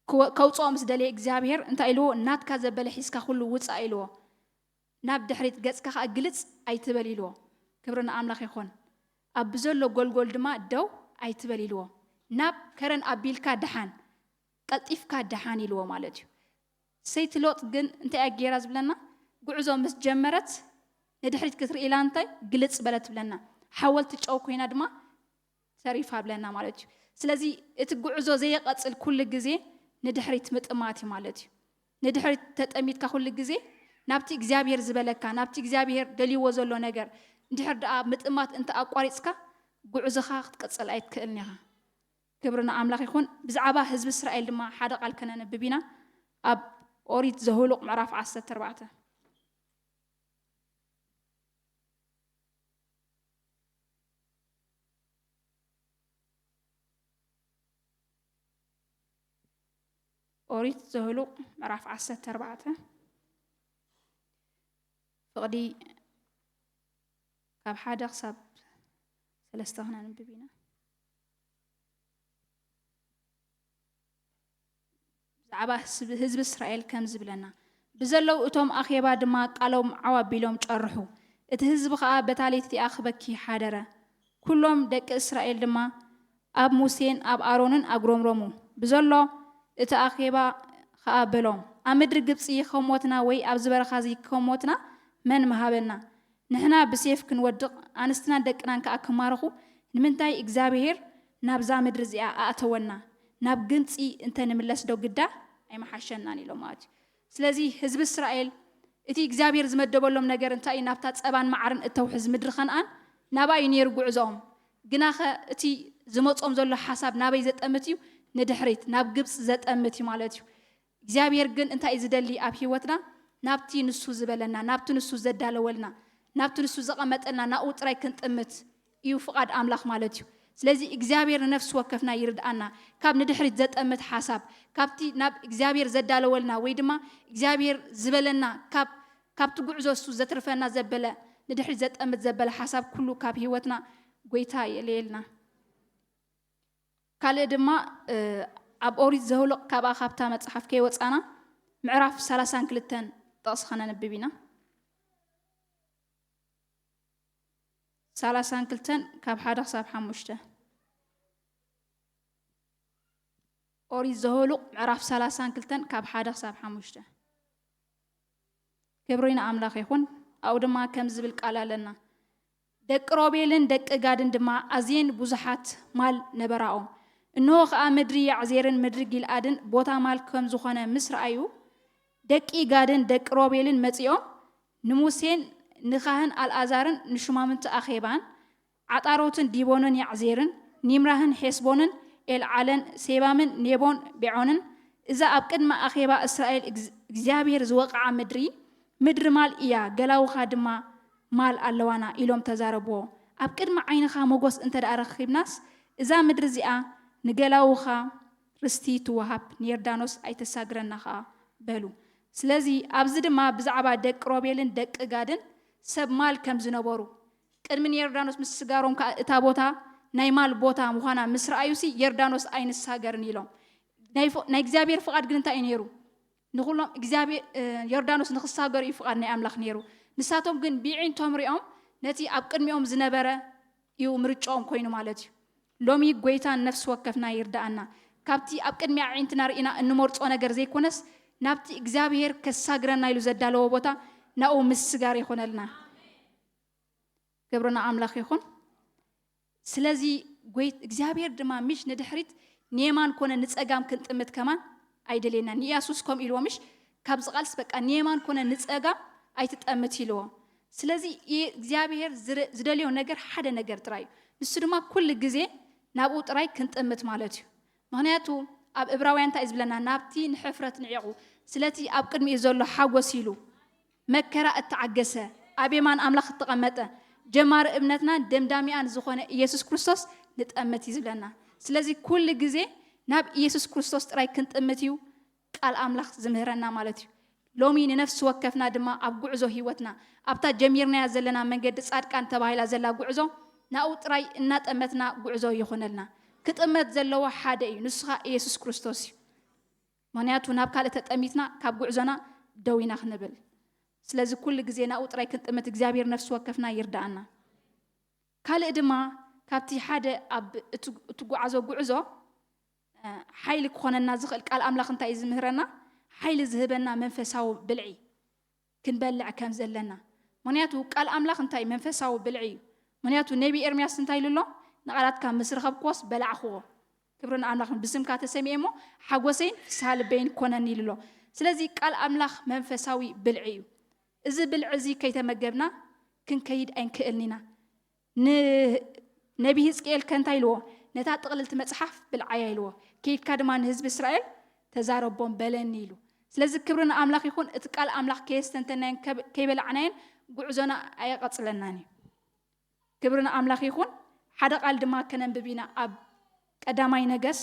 ክወ-፣ ከውጽኦ ምስ ደለየ እግዚኣብሔር እንታይ ኢልዎ? "ናትካ ዘበለ ሒዝካ ኩሉ ውጻእ" ኢልዎ። "ናብ ድሕሪት ገጽካ ኸኣ ግልጽ ኣይትበል" ኢልዎ። ክብሪ ንኣምላኽ ይኹን። ኣብ ብዘሎ ጎልጎል ድማ ደው ኣይትበል ኢልዎ። "ናብ ከረን ኣቢልካ ደሓን፣ ቀልጢፍካ ደሓን" ኢልዎ ማለት እዩ። ሰይቲ ሎጥ ግን እንታይ እያ ገይራ ዝብለና? ጉዕዞ ምስ ጀመረት ንድሕሪት ክትርኢ ኢላ እንታይ ግልጽ በለት ትብለና። ሓወልቲ ጨው ኮይና ድማ ተሪፋ ብለና ማለት እዩ። ስለዚ እቲ ጉዕዞ ዘየቐጽል ኩሉ ግዜ ንድሕሪት ምጥማት እዩ ማለት እዩ። ንድሕሪት ተጠሚትካ ኩሉ ግዜ ናብቲ እግዚኣብሔር ዝበለካ፣ ናብቲ እግዚኣብሔር ደልይዎ ዘሎ ነገር እንድሕር ደኣ ምጥማት እንተ ኣቋሪጽካ፣ ጉዕዞኻ ክትቅጽል ኣይትክእልን ኢኻ። ክብሪ ንኣምላኽ ይኹን። ብዛዕባ ህዝቢ እስራኤል ድማ ሓደ ቃል ከነንብብ ኢና። ኣብ ኦሪት ዘሁሉቕ ምዕራፍ ዓሰርተ ኣርባዕተ። ኦሪት ዘሁሉቕ ምዕራፍ ዓሰርተ ኣርባዕተ፣ ፍቕዲ ካብ ሓደ ክሳብ ሰለስተ ክነንብብ ኢና። ብዛዕባ ህዝቢ፣ ህዝቢ እስራኤል ከም ዝብለና፣ ብዘለዉ እቶም ኣኼባ ድማ ቃሎም ዓው ኣቢሎም ጨርሑ። እቲ ህዝቢ ኸኣ በታ ለይቲ እቲኣ ክበኪ ሓደረ። ኩሎም ደቂ እስራኤል ድማ ኣብ ሙሴን ኣብ ኣሮንን ኣጉረምረሙ። ብዘሎ እቲ ኣኼባ ኸኣ በሎም፣ "ኣብ ምድሪ ግብጺ ከም ሞትና ወይ ኣብዚ በረኻ እዚ ከም ሞትና መን ምሃበና? ንሕና ብሴፍ ክንወድቕ፣ ኣንስትናን ደቅናን ከኣ ክማረኹ፣ ንምንታይ እግዚኣብሄር ናብዛ ምድሪ እዚኣ ኣእተወና? ናብ ግብጺ እንተ ንምለስ ዶ ግዳ ኣይምሓሸናን?" ኢሎም ማለት እዩ። ስለዚ ህዝቢ እስራኤል እቲ እግዚኣብሔር ዝመደበሎም ነገር እንታይ እዩ? ናብታ ጸባን መዓርን እተውሕዝ ምድሪ ከነኣን ናብኣ እዩ ነይሩ ጉዕዞኦም። ግናኸ እቲ ዝመጾም ዘሎ ሓሳብ ናበይ ዘጠምት እዩ? ንድሕሪት፣ ናብ ግብጺ ዘጠምት እዩ ማለት እዩ። እግዚኣብሔር ግን እንታይ እዩ ዝደሊ ኣብ ህይወትና? ናብቲ ንሱ ዝበለና፣ ናብቲ ንሱ ዘዳለወልና፣ ናብቲ ንሱ ዘቐመጠልና ናብኡ ጥራይ ክንጥምት እዩ ፍቓድ ኣምላኽ ማለት እዩ። ስለዚ እግዚኣብሔር ንነፍሲ ወከፍና ይርድኣና። ካብ ንድሕሪት ዘጠምት ሓሳብ፣ ካብቲ ናብ እግዚኣብሔር ዘዳለወልና ወይ ድማ እግዚኣብሔር ዝበለና፣ ካብ፣ ካብቲ ጉዕዞ እሱ ዘትርፈና ዘበለ፣ ንድሕሪት ዘጠምት ዘበለ ሓሳብ ኩሉ ካብ ህይወትና ጎይታ የለየልና። ካልእ ድማ፣ እ፣ ኣብ ኦሪት ዘሁልቕ ካብኣ ካብታ መጽሓፍ ከይወጻና ምዕራፍ ሰላሳን ክልተን ጥቕሲ ከነንብብ ኢና። ሰላሳን ክልተን ካብ ሓደ ክሳብ ሓሙሽተ። ኦሪት ዘሁልቕ ምዕራፍ ሰላሳን ክልተን ካብ ሓደ ክሳብ ሓሙሽተ። ክብሪ ንኣምላኽ ይኹን። ኣብኡ ድማ ከም ዝብል ቃል ኣለና። ደቂ ሮቤልን ደቂ ጋድን ድማ ኣዝየን ብዙሓት ማል ነበራኦም። እንሆ ኸኣ ምድሪ ያዕዜርን ምድሪ ጊልኣድን ቦታ ማል ከም ዝኾነ ምስ ረኣዩ፣ ደቂ ጋድን ደቂ ሮቤልን መጺኦም ንሙሴን ንኻህን ኣልኣዛርን ንሹማምንቲ ኣኼባን ዓጣሮትን ዲቦንን ያዕዜርን ኒምራህን ሔስቦንን ኤልዓለን ሴባምን ኔቦን ቤዖንን፣ እዛ ኣብ ቅድሚ ኣኼባ እስራኤል እግዚኣብሔር ዝወቕዓ ምድሪ፣ ምድሪ ማል እያ፣ ገላውኻ ድማ ማል ኣለዋና ኢሎም ተዛረብዎ። ኣብ ቅድሚ ዓይንኻ ሞጎስ እንተ ደኣ ረኺብናስ፣ እዛ ምድሪ እዚኣ ንገላውኻ ርስቲ ትወሃብ፣ ንዮርዳኖስ ኣይተሳግረና ኸኣ በሉ። ስለዚ ኣብዚ ድማ ብዛዕባ ደቂ ሮቤልን ደቂ ጋድን ሰብ ማል ከም ዝነበሩ፣ ቅድሚ ንዮርዳኖስ ምስጋሮም ከኣ እታ ቦታ ናይ ማል ቦታ ምዃና ምስ ረኣዩሲ ዮርዳኖስ ኣይንሳገርን ኢሎም። ናይ እግዚኣብሔር ፍቓድ ግን እንታይ እዩ ነይሩ? ንኹሎም እግዚኣብሔር ዮርዳኖስ ንክሳገሩ እዩ ፍቓድ ናይ ኣምላኽ ነይሩ። ንሳቶም ግን ብዒንቶም ሪኦም ነቲ ኣብ ቅድሚኦም ዝነበረ እዩ ምርጫኦም ኮይኑ ማለት እዩ። ሎሚ ጎይታ ነፍሲ ወከፍና ይርዳኣና። ካብቲ ኣብ ቅድሚ ኣዒንትና ርኢና እንመርጾ ነገር ዘይኮነስ ናብቲ እግዚኣብሔር ከሳግረና ኢሉ ዘዳለዎ ቦታ ናኡ ምስጋር ይኾነልና። ክብሪ ንኣምላኽ ይኹን። ስለዚ ጎይ እግዚኣብሔር ድማ ምሽ ንድሕሪት ንየማን ኮነ ንጸጋም ክንጥምት ከማን ኣይደልየና። ንኢያሱስ ከምኡ ኢልዎ ምሽ ካብዚ ቃልስ በቃ ንየማን ኮነ ንጸጋም ኣይትጠምት ኢልዎ። ስለዚ እግዚኣብሔር ዝደልዮ ነገር ሓደ ነገር ጥራይ እዩ። ንሱ ድማ ኩሉ ግዜ ናብኡ ጥራይ ክንጥምት ማለት እዩ። ምኽንያቱ ኣብ እብራውያን እንታይ እዩ ዝብለና? ናብቲ ንሕፍረት ንዒቑ ስለቲ ኣብ ቅድሚኡ ዘሎ ሓጎስ ኢሉ መከራ እተዓገሰ ኣብ የማን ኣምላኽ እተቐመጠ ጀማሪ እምነትናን ደምዳሚኣን ዝኾነ ኢየሱስ ክርስቶስ ንጠምት እዩ ዝብለና። ስለዚ ኩሉ ግዜ ናብ ኢየሱስ ክርስቶስ ጥራይ ክንጥምት እዩ ቃል ኣምላኽ ዝምህረና ማለት እዩ። ሎሚ ንነፍሲ ወከፍና ድማ ኣብ ጉዕዞ ህይወትና ኣብታ ጀሚርናያ ዘለና መንገዲ ጻድቃን ተባሂላ ዘላ ጉዕዞ ናኡ ጥራይ እናጠመትና ጉዕዞ ይኹነልና። ክጥመት ዘለዎ ሓደ እዩ፣ ንሱ ኸኣ ኢየሱስ ክርስቶስ እዩ። ምኽንያቱ ናብ ካልእ ተጠሚትና ካብ ጉዕዞና ደው ኢና ክንብል። ስለዚ ኩሉ ግዜ ናብኡ ጥራይ ክንጥምት እግዚኣብሔር ነፍሲ ወከፍና ይርዳኣና። ካልእ ድማ ካብቲ ሓደ ኣብ እትጓዓዞ ጉዕዞ ሓይሊ ክኾነና ዝኽእል ቃል ኣምላኽ እንታይ እዩ ዝምህረና? ሓይሊ ዝህበና መንፈሳዊ ብልዒ ክንበልዕ ከም ዘለና። ምኽንያቱ ቃል ኣምላኽ እንታይ መንፈሳዊ ብልዒ እዩ። ምኽንያቱ ነቢ ኤርምያስ እንታይ ኢሉ ኣሎ? ንቓላትካ ምስ ረኸብክዎስ በላዕኽዎ። ክብሪ ንኣምላኽ። ብስምካ ተሰሚኤ እሞ ሓጎሰይን ፍስሃ ልበይን ኮነኒ ኢሉ ኣሎ። ስለዚ ቃል ኣምላኽ መንፈሳዊ ብልዒ እዩ። እዚ ብልዒ እዚ ከይተመገብና ክንከይድ ኣይንክእልን ኢና። ንነቢ ህዝቅኤል ከ እንታይ ኢልዎ? ነታ ጥቕልልቲ መጽሓፍ ብልዓያ ኢልዎ። ከይድካ ድማ ንህዝቢ እስራኤል ተዛረቦም በለኒ ኢሉ። ስለዚ ክብሪ ንኣምላኽ ይኹን። እቲ ቃል ኣምላኽ ከየስተንተናዮን ከብ- ከይበላዕናዮን ጉዕዞና ኣየቐጽለናን እዩ። ክብሪ ንኣምላኽ ይኹን። ሓደ ቃል ድማ ከነንብብ ኢና። ኣብ ቀዳማይ ነገስ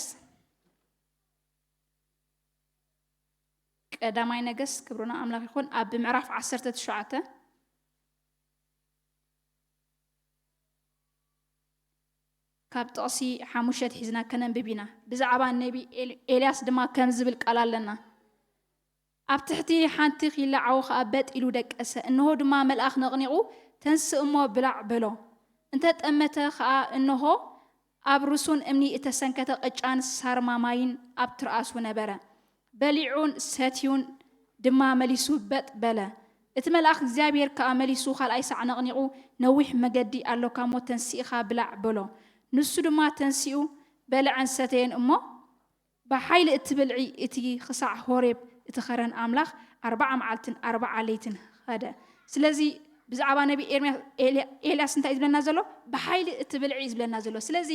ቀዳማይ ነገስ ክብሪ ንኣምላኽ ይኹን። ኣብ ምዕራፍ ዓሰርተ ትሽዓተ ካብ ጥቕሲ ሓሙሽተ ሒዝና ከነንብብ ኢና። ብዛዕባ ነቢ ኤል- ኤልያስ ድማ ከም ዝብል ቃል ኣለና። ኣብ ትሕቲ ሓንቲ ኺላ ዓው ኸኣ በጥ ኢሉ ደቀሰ። እንሆ ድማ መልኣኽ ነቕኒቑ፣ "ተንስእ እሞ ብላዕ" በሎ። እንተ ጠመተ ኸኣ እንሆ ኣብ ርሱን እምኒ እተሰንከተ ቅጫን ሳርማ ማይን ኣብ ትርኣሱ ነበረ። በሊዑን ሰትዩን ድማ መሊሱ በጥ በለ። እቲ መልኣኽ እግዚኣብሔር ከኣ መሊሱ ካልኣይ ሳዕ ነቕኒቑ፣ "ነዊሕ መገዲ ኣሎካ እሞ ተንሲእኻ ብላዕ" በሎ። ንሱ ድማ ተንሲኡ በልዐን ሰተየን እሞ፣ ብሓይሊ እቲ ብልዒ እቲ ክሳዕ ሆሬብ እቲ ኸረን ኣምላኽ ኣርብዓ መዓልትን ኣርብዓ ለይትን ኸደ። ስለዚ ብዛዕባ ነቢ ኤርምያስ- ኤልያ- ኤልያስ እንታይ እዩ ዝብለና ዘሎ? ብሓይሊ እቲ ብልዒ እዩ ዝብለና ዘሎ። ስለዚ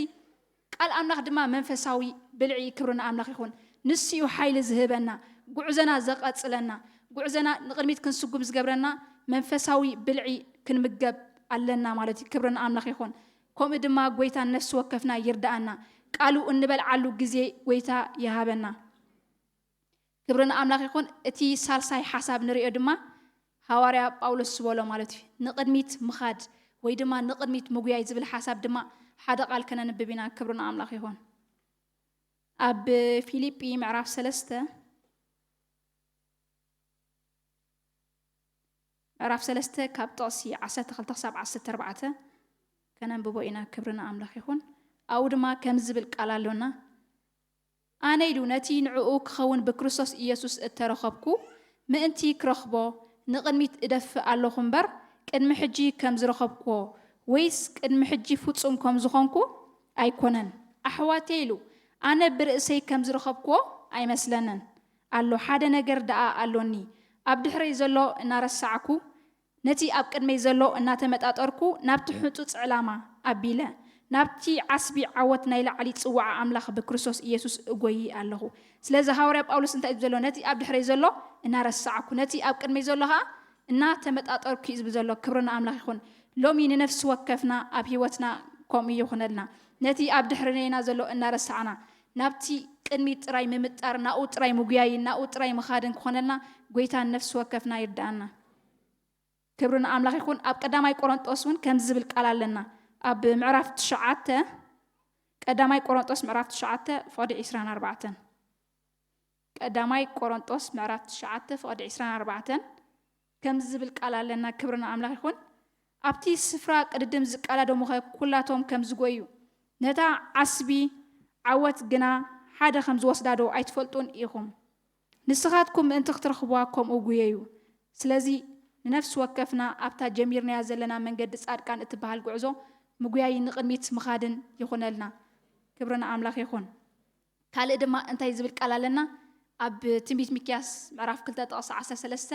ቃል ኣምላኽ ድማ መንፈሳዊ ብልዒ እዩ። ክብሪ ንኣምላኽ ይኹን። ንሱ እዩ ሓይሊ ዝህበና፣ ጉዕዞና ዘቐጽለና፣ ጉዕዞና ንቕድሚት ክንስጉም ዝገብረና መንፈሳዊ ብልዒ ክንምገብ ኣለና ማለት እዩ። ክብሪ ንኣምላኽ ይኹን። ከምኡ ድማ ጎይታ ነፍሲ ወከፍና ይርዳኣና። ቃሉ እንበልዓሉ ግዜ ጎይታ ይሃበና። ክብሪ ንኣምላኽ ይኹን። እቲ ሳልሳይ ሓሳብ ንሪኦ ድማ ሃዋርያ ጳውሎስ ዝበሎ ማለት እዩ። ንቕድሚት ምኻድ ወይ ድማ ንቕድሚት ምጉያይ ዝብል ሓሳብ ድማ ሓደ ቃል ከነንብብ ኢና። ክብሪ ንኣምላኽ ይኹን። ኣብ ፊልጲ ምዕራፍ ሰለስተ ምዕራፍ ሰለስተ ካብ ጥቕሲ ዓሰርተ ክልተ ክሳብ ዓሰርተ ኣርባዕተ ከነንብቦ ኢና። ክብሪ ንኣምላኽ ይኹን። ኣብኡ ድማ ከምዚ ዝብል ቃል ኣሎና። ኣነ ኢሉ ነቲ ንዕኡ ክኸውን ብክርስቶስ ኢየሱስ እተረኸብኩ ምእንቲ ክረኽቦ ንቕድሚት እደፍእ ኣለኹ እምበር፣ ቅድሚ ሕጂ ከም ዝረኸብክዎ፣ ወይስ ቅድሚ ሕጂ ፍጹም ከም ዝኾንኩ ኣይኮነን። ኣሕዋተይ ኢሉ፣ ኣነ ብርእሰይ ከም ዝረኸብክዎ ኣይመስለንን ኣሎ። ሓደ ነገር ደኣ ኣሎኒ። ኣብ ድሕረይ ዘሎ እናረሳዕኩ፣ ነቲ ኣብ ቅድመይ ዘሎ እናተመጣጠርኩ፣ ናብቲ ሕጹጽ ዕላማ ኣቢለ፣ ናብቲ ዓስቢ ዓወት ናይ ላዕሊ ጽዋዓ ኣምላኽ ብክርስቶስ ኢየሱስ እጎይ ኣለኹ። ስለዚ ሃዋርያ ጳውሎስ እንታይ እዩ ዘሎ? ነቲ ኣብ ድሕረይ ዘሎ እናረሳዕኩ፣ ነቲ ኣብ ቅድመይ ዘሎ ኸኣ እናተመጣጠርኩ እዩ ዝብል ዘሎ። ክብሪ ንኣምላኽ ይኹን። ሎሚ ንነፍሲ ወከፍና ኣብ ህይወትና ከምኡ ይኹነልና። ነቲ ኣብ ድሕረና ዘሎ እናረሳዕና፣ ናብቲ ቅድሚት ጥራይ ምምጣር፣ ናብኡ ጥራይ ምጉያይን ናብኡ ጥራይ ምኻድን ክኾነልና ጎይታ ንነፍሲ ወከፍና ይርድኣና። ክብሪ ንኣምላኽ ይኹን። ኣብ ቀዳማይ ቆሮንጦስ እውን ከምዚ ዝብል ቃል ኣለና። ኣብ ምዕራፍ ትሽዓተ፣ ቀዳማይ ቆሮንጦስ ምዕራፍ ትሽዓተ ፍቕዲ ዕስራን ኣርባዕተን። ቀዳማይ ቆሮንጦስ ምዕራፍ ትሽዓተ ፍቕዲ ዕስራን ኣርባዕተን ከምዚ ዝብል ቃል ኣለና። ክብሪ ንኣምላኽ ይኹን። ኣብቲ ስፍራ ቅድድም ዝቀዳደሙኸ ኩላቶም ከም ዝጎዩ፣ ነታ ዓስቢ ዓወት ግና ሓደ ከም ዝወስዳ ዶ ኣይትፈልጡን ኢኹም? ንስኻትኩም ምእንቲ ክትረኽብዋ ከምኡ ጉየዩ። ስለዚ ንነፍሲ ወከፍና ኣብታ ጀሚርናያ ዘለና መንገዲ ጻድቃን እትበሃል ጉዕዞ ምጉያይ ንቕድሚት ምኻድን ይኹነልና። ክብሪ ንኣምላኽ ይኹን። ካልእ ድማ እንታይ ዝብል ቃል ኣለና? ኣብ ትንቢት ሚክያስ ምዕራፍ ክልተ ጥቕሲ ዓሰርተ ሰለስተ፣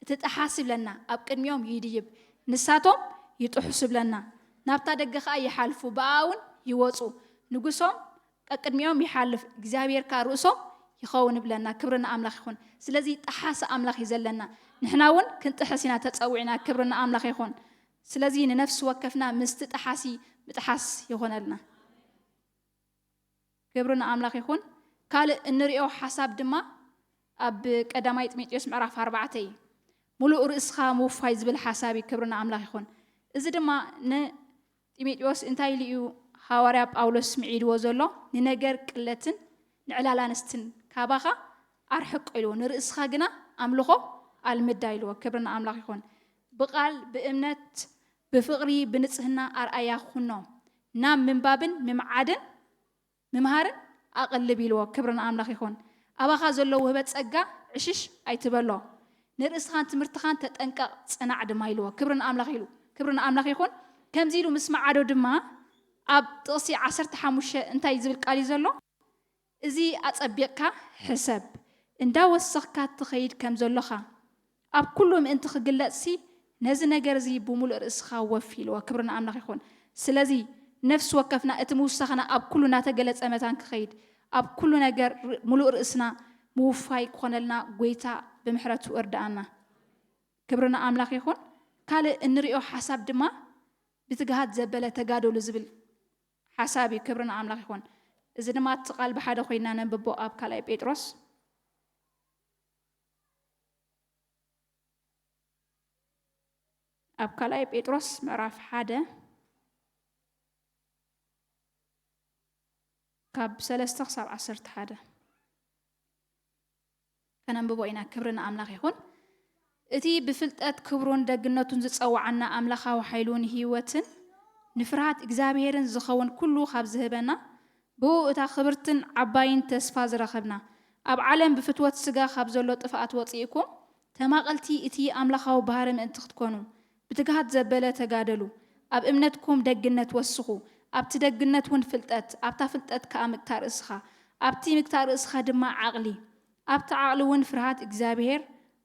እቲ ጠሓስ ይብለና ኣብ ቅድሚኦም ይድይብ፣ ንሳቶም ይጥሕሱ ይብለና። ናብታ ደገ ኸኣ ይሓልፉ፣ ብኣኣ እውን ይወጹ። ንጉሶም ቀቅድሚኦም ይሓልፍ፣ እግዚኣብሔር ከኣ ርእሶም ይኸውን ይብለና። ክብሪ ንኣምላኽ ይኹን። ስለዚ ጠሓሲ ኣምላኽ እዩ ዘለና። ንሕና እውን ክንጥሕስ ኢና ተጸዊዕና። ክብሪ ንኣምላኽ ይኹን። ስለዚ ንነፍሲ ወከፍና ምስቲ ጠሓሲ ምጥሓስ ይኾነልና። ክብሪ ንኣምላኽ ይኹን። ካልእ እንሪኦ ሓሳብ ድማ ኣብ ቀዳማይ ጢሞቴዎስ ምዕራፍ ኣርባዕተ እዩ። ሙሉእ ርእስኻ ምውፋይ ዝብል ሓሳብ እዩ። ክብሪ ንኣምላኽ ይኹን። እዚ ድማ ንጢሞቴዎስ እንታይ ኢሉ እዩ ሃዋርያ ጳውሎስ ምዒድዎ ዘሎ? ንነገር ቅለትን ንዕላል ኣንስትን ካባኻ ኣርሕቆ ኢልዎ፣ ንርእስኻ ግና ኣምልኾ ኣልምዳ ኢልዎ። ክብሪ ንኣምላኽ ይኹን። ብቓል፣ ብእምነት፣ ብፍቕሪ፣ ብንጽህና ኣርኣያ ኩኖ። ናብ ምንባብን ምምዓድን ምምሃርን ኣቐልብ ኢልዎ። ክብሪ ንኣምላኽ ይኹን። ኣባኻ ዘሎ ውህበት ጸጋ ዕሽሽ ኣይትበሎ። ንርእስኻን ትምህርትኻን ተጠንቀቕ፣ ጽናዕ ድማ ኢልዎ። ክብሪ ንኣምላኽ ኢሉ። ክብሪ ንኣምላኽ ይኹን። ከምዚ ኢሉ ምስ መዓዶ ድማ ኣብ ጥቕሲ ዓሰርተ ሓሙሽተ እንታይ ዝብል ቃል እዩ ዘሎ? እዚ ኣጸቢቕካ ሕሰብ፣ እንዳወሰኽካ ትኸይድ ከም ዘሎኻ፣ ኣብ ኩሉ ምእንቲ ክግለጽሲ፣ ነዚ ነገር እዚ ብምሉእ ርእስኻ ወፊ ኢልዎ። ክብሪ ንኣምላኽ ይኹን። ስለዚ ነፍሲ ወከፍና እቲ ምውሳኽና ኣብ ኩሉ እናተገለጸ መታን ክኸይድ፣ ኣብ ኩሉ ነገር ር-፣ ምሉእ ርእስና ምውፋይ ክኾነልና ጎይታ ብምሕረቱ እርድኣና። ክብሪ ንኣምላኽ ይኹን። ካልእ እንሪኦ ሓሳብ ድማ ብትግሃት ዘበለ ተጋደሉ ዝብል ሓሳብ እዩ። ክብሪ ንኣምላኽ ይኹን። እዚ ድማ እቲ ቃል ብሓደ ኮይና ነንብቦ ኣብ ካልኣይ ጴጥሮስ፣ ኣብ ካልኣይ ጴጥሮስ ምዕራፍ ሓደ ካብ ሰለስተ ክሳብ ዓሰርተ ሓደ ከነንብቦ ኢና። ክብሪ ንኣምላኽ ይኹን። እቲ ብፍልጠት ክብሩን ደግነቱን ዝጸውዓና ኣምላኻዊ ሓይሉ ንህይወትን ንፍርሃት እግዚኣብሄርን ዝኸውን ኩሉ ካብ ዝህበና፣ ብኡ እታ ክብርትን ዓባይን ተስፋ ዝረኸብና፣ ኣብ ዓለም ብፍትወት ስጋ ካብ ዘሎ ጥፍኣት ወጺእኩም፣ ተማቐልቲ እቲ ኣምላኻዊ ባህሪ ምእንቲ ክትኮኑ፣ ብትግሃት ዘበለ ተጋደሉ። ኣብ እምነትኩም ደግነት ወስኹ፣ ኣብቲ ደግነት እውን ፍልጠት፣ ኣብታ ፍልጠት ከኣ ምግታእ ርእስኻ፣ ኣብቲ ምግታእ ርእስኻ ድማ ዓቕሊ፣ ኣብቲ ዓቕሊ እውን ፍርሃት እግዚኣብሄር፣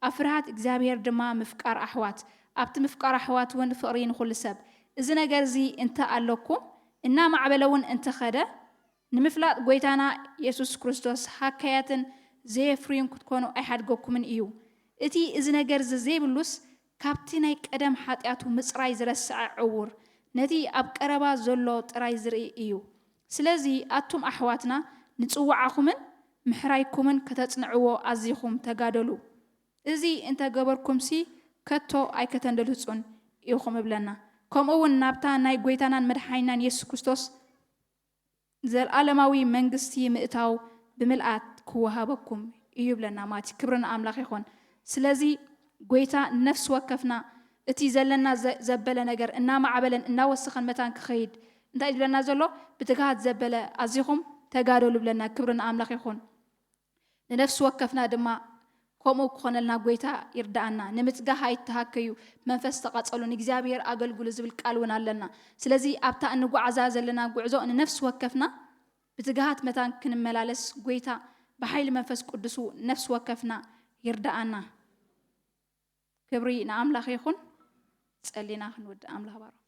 ኣብ ፍርሃት እግዚኣብሄር ድማ ምፍቃር ኣሕዋት፣ ኣብቲ ምፍቃር ኣሕዋት እውን ፍቕሪ ንኹሉ ሰብ። እዚ ነገር እዚ እንተ ኣለኩም፣ እናማዕበለ እውን እንተኸደ፣ ንምፍላጥ ጐይታና የሱስ ክርስቶስ ሃካያትን ዘየፍርዩን ክትኮኑ ኣይሓድገኩምን እዩ። እቲ እዚ ነገር እዚ ዘይብሉስ፣ ካብቲ ናይ ቀደም ሓጢኣቱ ምጽራይ ዝረስዐ ዕዉር፣ ነቲ ኣብ ቀረባ ዘሎ ጥራይ ዝርኢ እዩ። ስለዚ ኣቱም ኣሕዋትና፣ ንጽውዓኹምን ምሕራይኩምን ከተጽንዕዎ ኣዚኹም ተጋደሉ። እዚ እንተ ገበርኩምሲ፣ ከቶ ኣይከተንደልጹን ኢኹም እብለና። ከምኡ እውን ናብታ ናይ ጐይታናን መድሓኒናን የሱስ ክርስቶስ ዘልኣለማዊ መንግስቲ ምእታው ብምልኣት ክወሃበኩም እዩ ይብለና። ማቲ ክብሪ ንኣምላኽ ይኹን። ስለዚ ጐይታ ንነፍሲ ወከፍና እቲ ዘለና ዘ-፣ ዘበለ ነገር እናማዕበለን እናወሰኸን መታን ክኸይድ እንታይ ይብለና ዘሎ? ብትግሃት ዘበለ ኣዚኹም ተጋደሉ ይብለና። ክብሪ ንኣምላኽ ይኹን። ንነፍሲ ወከፍና ድማ ከምኡ ክኾነልና ጎይታ ይርዳኣና። ንምጽጋህ ኣይተሃከዩ፣ መንፈስ ተቓጸሉ፣ ንእግዚኣብሔር ኣገልግሉ ዝብል ቃል እውን ኣለና። ስለዚ ኣብታ እንጓዓዛ ዘለና ጉዕዞ ንነፍሲ ወከፍና ብትግሃት መታን ክንመላለስ ጎይታ ብሓይሊ መንፈስ ቅዱሱ ነፍሲ ወከፍና ይርዳኣና። ክብሪ ንኣምላኽ ይኹን። ጸሊና ክንውድእ ኣምላኽ ባረኩም።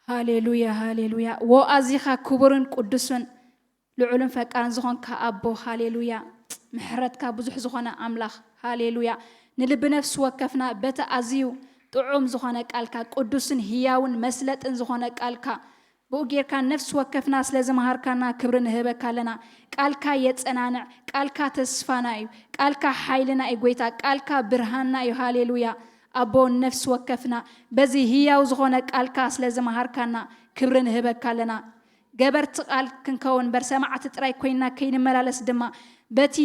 ሃሌሉያ፣ ሃሌሉያ። ዎ ኣዚኻ ክቡርን ቅዱስን ልዑልን ፈቃርን ዝኾንካ ኣቦ፣ ሃሌሉያ። ምሕረትካ ብዙሕ ዝኾነ ኣምላኽ፣ ሃሌሉያ። ንልቢ ነፍሲ ወከፍና በቲ ኣዝዩ ጥዑም ዝኾነ ቃልካ፣ ቅዱስን ህያውን መስለጥን ዝኾነ ቃልካ፣ ብኡ ጌርካ ነፍሲ ወከፍና ስለ ዝመሃርካና ክብሪ ንህበካ ኣለና። ቃልካ የጸናንዕ፣ ቃልካ ተስፋና እዩ፣ ቃልካ ሓይልና እዩ ጎይታ፣ ቃልካ ብርሃንና እዩ። ሃሌሉያ። ኣቦ ነፍሲ ወከፍና በዚ ህያው ዝኾነ ቃልካ ስለ ዝመሃርካና ክብሪ ንህበካ ኣለና። ገበርቲ ቃል ክንከውን እምበር ሰማዕቲ ጥራይ ኮይንና ከይንመላለስ ድማ በቲ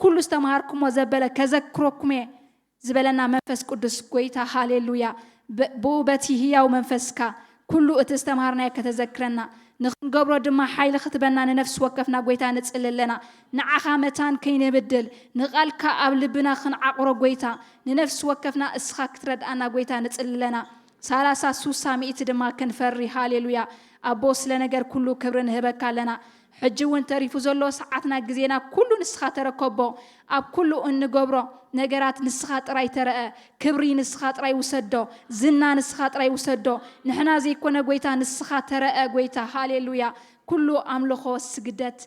ኩሉ ዝተምሃርኩሞ ዘበለ ከዘክረኩም እየ ዝበለና መንፈስ ቅዱስ ጎይታ፣ ሃሌሉያ። ብ-፣ ብኡ በቲ ህያው መንፈስካ ኩሉ እቲ ዝተምሃርናዮ ከተዘክረና፣ ንኽንገብሮ ድማ ሓይሊ ክትበና ንነፍሲ ወከፍና ጎይታ ንጽሊ ኣለና። ንዓኻ መታን ከይንብድል፣ ንቓልካ ኣብ ልብና ክንዓቕሮ ጎይታ፣ ንነፍሲ ወከፍና እስኻ ክትረድኣና ጎይታ ንጽሊ ኣለና። ሰላሳ፣ ሱሳ፣ ሚእቲ ድማ ክንፈሪ። ሃሌሉያ። ኣቦ፣ ስለ ነገር ኩሉ ክብሪ ንህበካ ኣለና። ሕጂ እውን ተሪፉ ዘሎ ሰዓትና፣ ግዜና ኩሉ ንስኻ ተረከቦ። ኣብ ኩሉ እንገብሮ ነገራት ንስኻ ጥራይ ተረአ። ክብሪ ንስኻ ጥራይ ውሰዶ። ዝና ንስኻ ጥራይ ውሰዶ። ንሕና ዘይኮነ ጎይታ፣ ንስኻ ተረአ ጎይታ። ሃሌሉያ። ኩሉ ኣምልኾ፣ ስግደት፣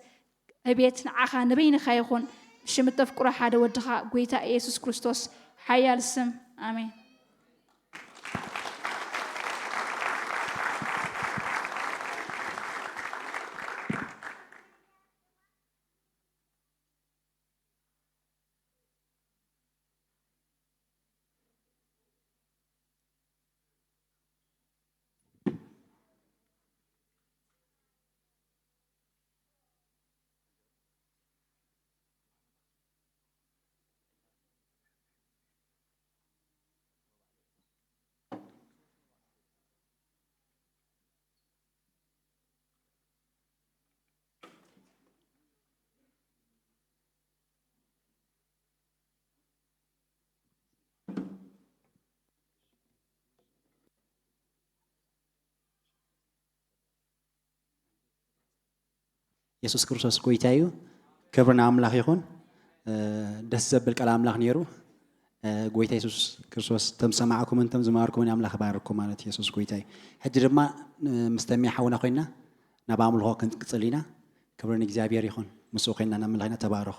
ዕቤት ንዓኻ ንበይንኻ ይኹን። ብሽም እተፍቅሮ ሓደ ወድኻ ጎይታ ኢየሱስ ክርስቶስ ሓያል ስም። ኣሜን። የሱስ ክርስቶስ ጎይታ እዩ። ክብሪ ንኣምላኽ ይኹን። እ፣ ደስ ዘብል ቃል ኣምላኽ ነይሩ። እ፣ ጎይታ የሱስ ክርስቶስ፣ ተም ሰማዕኩምን ተም ዝማርኩምን ኣምላኽ ባርኩም ማለት የሱስ ጎይታ እዩ። ሕጂ ድማ፣ እ፣ ምስ ተሜ ሓውና ኮይና ናብ ኣምልኾ ክንቅጽል ኢና። ክብሪ ንእግዚኣብሔር ይኹን። ምስኡ ኮይና ናብ መላኺና ተባረኹ።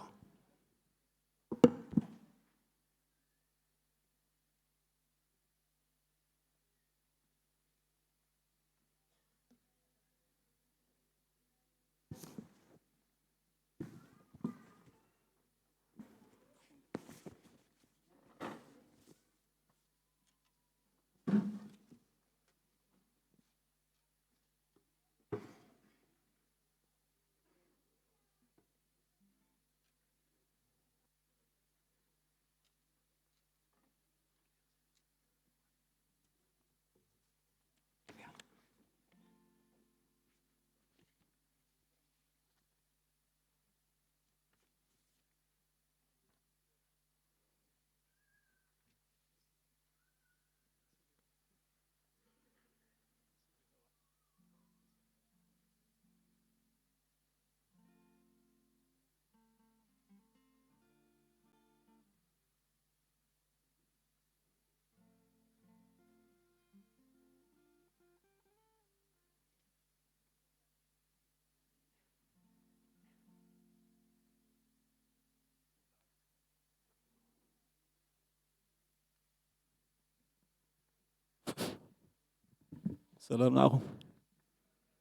ሰላም ንዓኹም።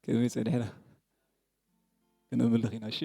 ከመይ ጸኒሕና? ክነምልኽ ኢና፣ እሺ?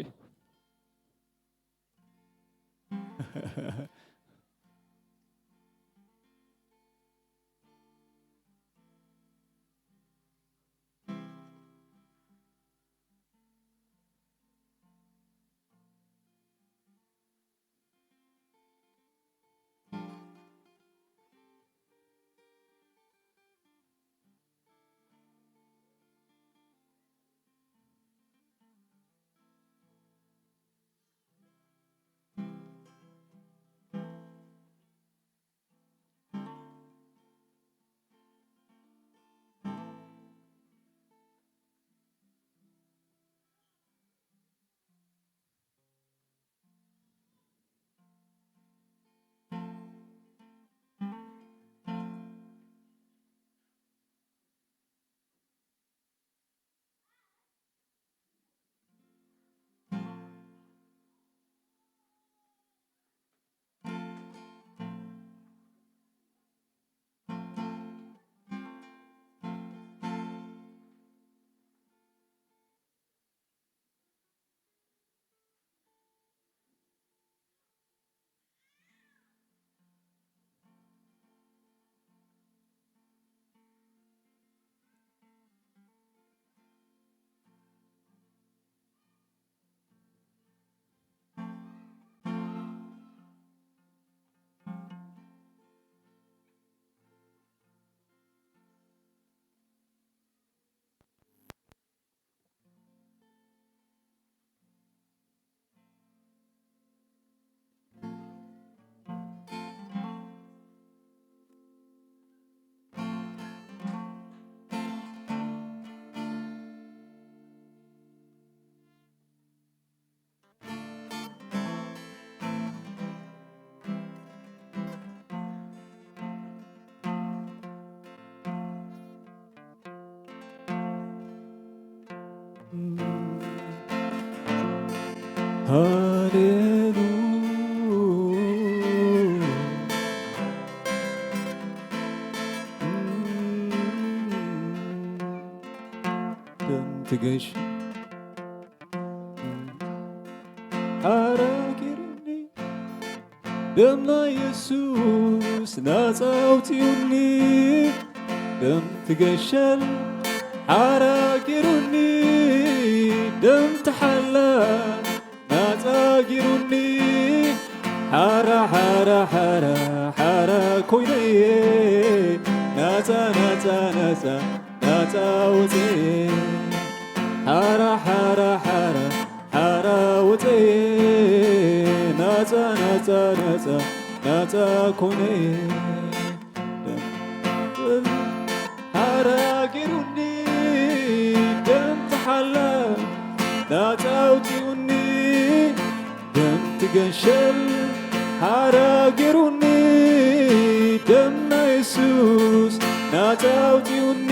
ሃሌሉያ። ደም ትገሽ ሓራ ጌሩኒ፣ ደም ናይ የሱስ ናጻ ኣውጺኡኒ። ደም ትገሸል ሓራ ጌሩኒ፣ ደም ተሓላ ናጻ ጌሩኒ። ሓራ ሓራ ሓራ ሓራ ኮይነየ፣ ናጻ ናጻ ናጻ ናጻ ወጽየ። ሓራ ሓራ ሓራ ሓራ ወጽየ፣ ናጻ ናጻ ናጻ ናጻ ኮይነየ። ሓራ ጌሩኒ፣ ደም ተሓላ ናጻ ኣውጺኡኒ። ደም ትገንሸል ሓራ ጌሩኒ፣ ደም ናይ የሱስ ናጻ ኣውጺኡኒ።